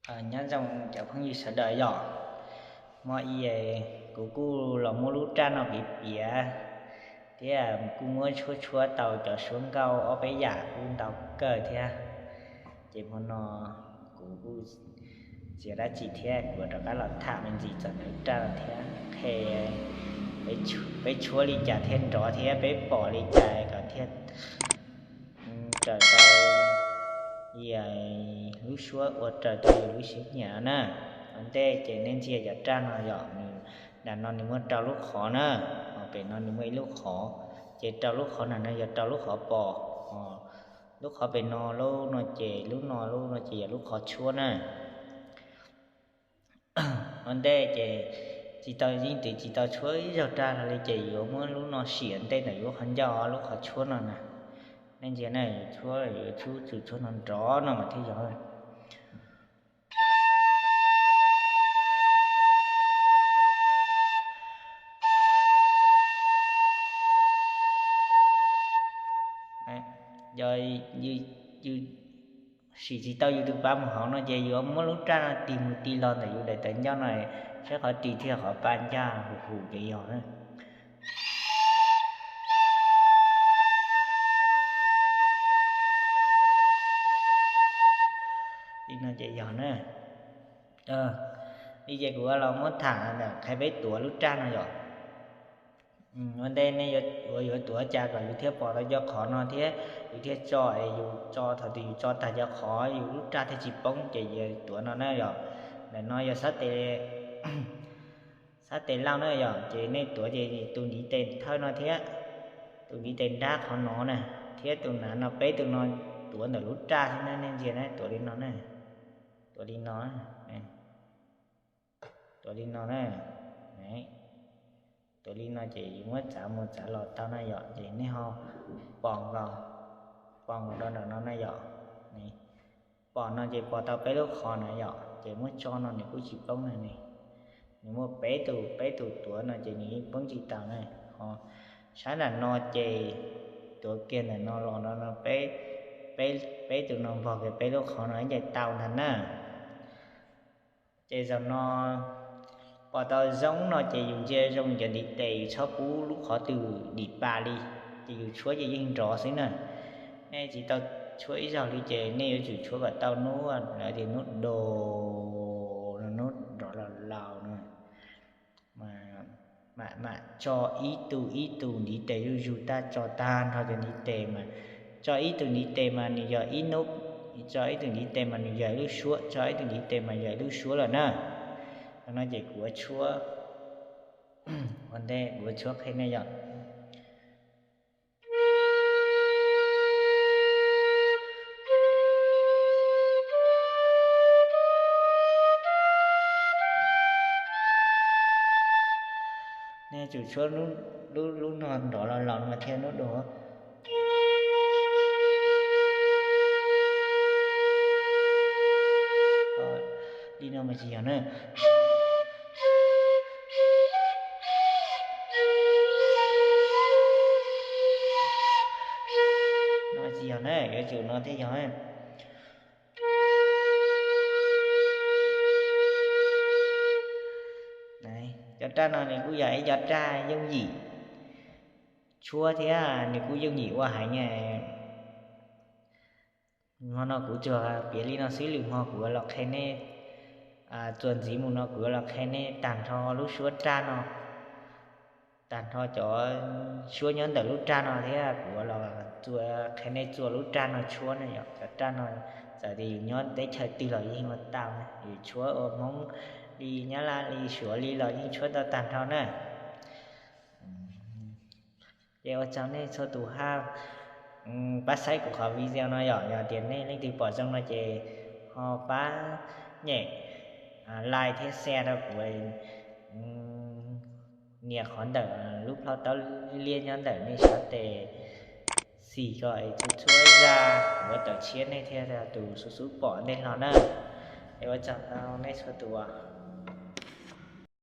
Nyob zoo cov phooj ywg sawv daws yom. Hmo i kuv kuj los muab lub raj no piav piav thiab kuj muab tshuab tshuab tau cov suab nkauj ob peb yam kuj ntau kawg thiab. Ces hmo no kuv kuj tsis muaj dab tsi thiab kuv rov qab los tham me ntsis txog ntawm lub raj no thiab qhia peb tshuab li cas thiab nrov thiab peb pom li cas kom thiaj raws tau yus lub suab, ua raws tau yus lub siab nyiam na. Ua ntej ces nej ntsia cov raj no yom, nram no nws muaj rau lub qhov na, ho pem no nws muaj ib lub qhov, ces rau lub qhov na no yog rau lub qhov pos, lub qhov pem no lub no ces lub no lub no ces yog lub qhov tshuab na. Ua ntej ces tsis tau, yeej twb tsis tau tshuab ib zaug raj hlo li ces yuav muab lub no sim ua ntej ntawm yus lub qhov ncauj lub qhov tshuab no na. Nej ntsia na, yuav tshuab, yuav tshuab tsum tshuab no nrov no mas thiaj yog. Yog yus sim tsis tau yus tus pa mus hauv no ces yuav muab lub raj no tig mus tig los ntawm yus daim tawv ncauj no, saib qhov ris thiab qhov pa ncaj huv huv ces yog na. Li no ces yog na. Li ces kuv los muab tham ntawm qhia peb tuav lub raj no yom. Ua ntej nej yuav, yuav tuav cas kom yus thiaj pom tau cov qhov no thiab yus thiaj tso es yus tso, thaum twg yus tso tag cov qhov yus lub raj thiaj tsis poob ces yus tuav no na yom. Ntawm no yog xab tes, xab tes lauj na yom, ces nej tuav ces tus ntiv tes thawj no thiab tus ntiv tes nrab qhov no na, thiab tus nav no, peb tus no tuav ntawm lub raj xwb na, nej ntsia na, tuav li no na, tuav li no, tuav li no na. Tuav li no ces yus muab txav mus txav los tau na yom, ces nej ho pom nkaus, pom nkaus rau ntawm no na yom. Pom no ces pom tau peb lub qhov na yom, ces muab tso no nws kuj tsis poob na ne. Nws muaj peb tus, peb tus tuav no ces nws yeej poob tsis tau na. Ho sab nram no ces tuav kiag ntawm no los no, peb, peb tus no npog kiag peb lub qhov no ib ncaim tau ntag na. Ces zaum no pom tau zoo no ces yus ntsia zoo cov ntiv tes, yus txhob pub lub qhov twg dim pa li, ces yus tshuab ces yeej nrov xwb na. Nej tsis tau tshuab ib zaug li ces nej yuav tsum tshuab kom tau hnub, lawv tias hnub do, hnub nrov laus laus no. Mam mam tso ib tug ib tug ntiv tes zuj zus tag, tso tag nrho cov ntiv tes mas, tso ib tug ntiv tes mas nws yog ib hnub, tso ib tug ntiv tes mas nws yog ib lub suab, tso ib tug ntiv tes mas yog ib lub suab lawm na. Thaum no ces kuv yuav tshuab, ua ntej kuv yuav tshuab qhia nej yom. Nej tsum tshuab lub, lub no nrov los los no mas thiaj hnub do. Li no mas tsis yog na. No tsis yog na, yuav tsum no thiaj yog. Cov raj no nws kuj yog ib cov raj yooj yim tshuab thiab nws kuj yooj yim ua heev. Hmo no kuv tsuas piav li no xwb, lwm hmo kuv los qhia nej, txuas ntxiv mus no kuv los qhia nej tag nrho lub suab raj no, tag nrho cov suab nyob ntawm lub raj no thiab kuv los txua, qhia nej txua lub raj no tshuab na yom. Cov raj no txawm tias yus nyob teb chaws twg los yeej ua tau na, yus tshuab ua Hmoob li, Nyab Laj li, Suav li los yeej tshuab tau tag nrho na. Ces ua tsaug nej txhua tus haj pab saib kuv qhov video no yom. Yog tias nej leej twg pom zoo no ces ho pab nyem like thiab share rau kuv nias qhov ntawm lub plhaub taub liab nyob ntawm nej sab tes xis ko es txhua txhua zaj kuv yuav tawm tshiab nej thiab tus xub xub pom ntej hlo na. Es ua tsaug ntau nej txhua tus.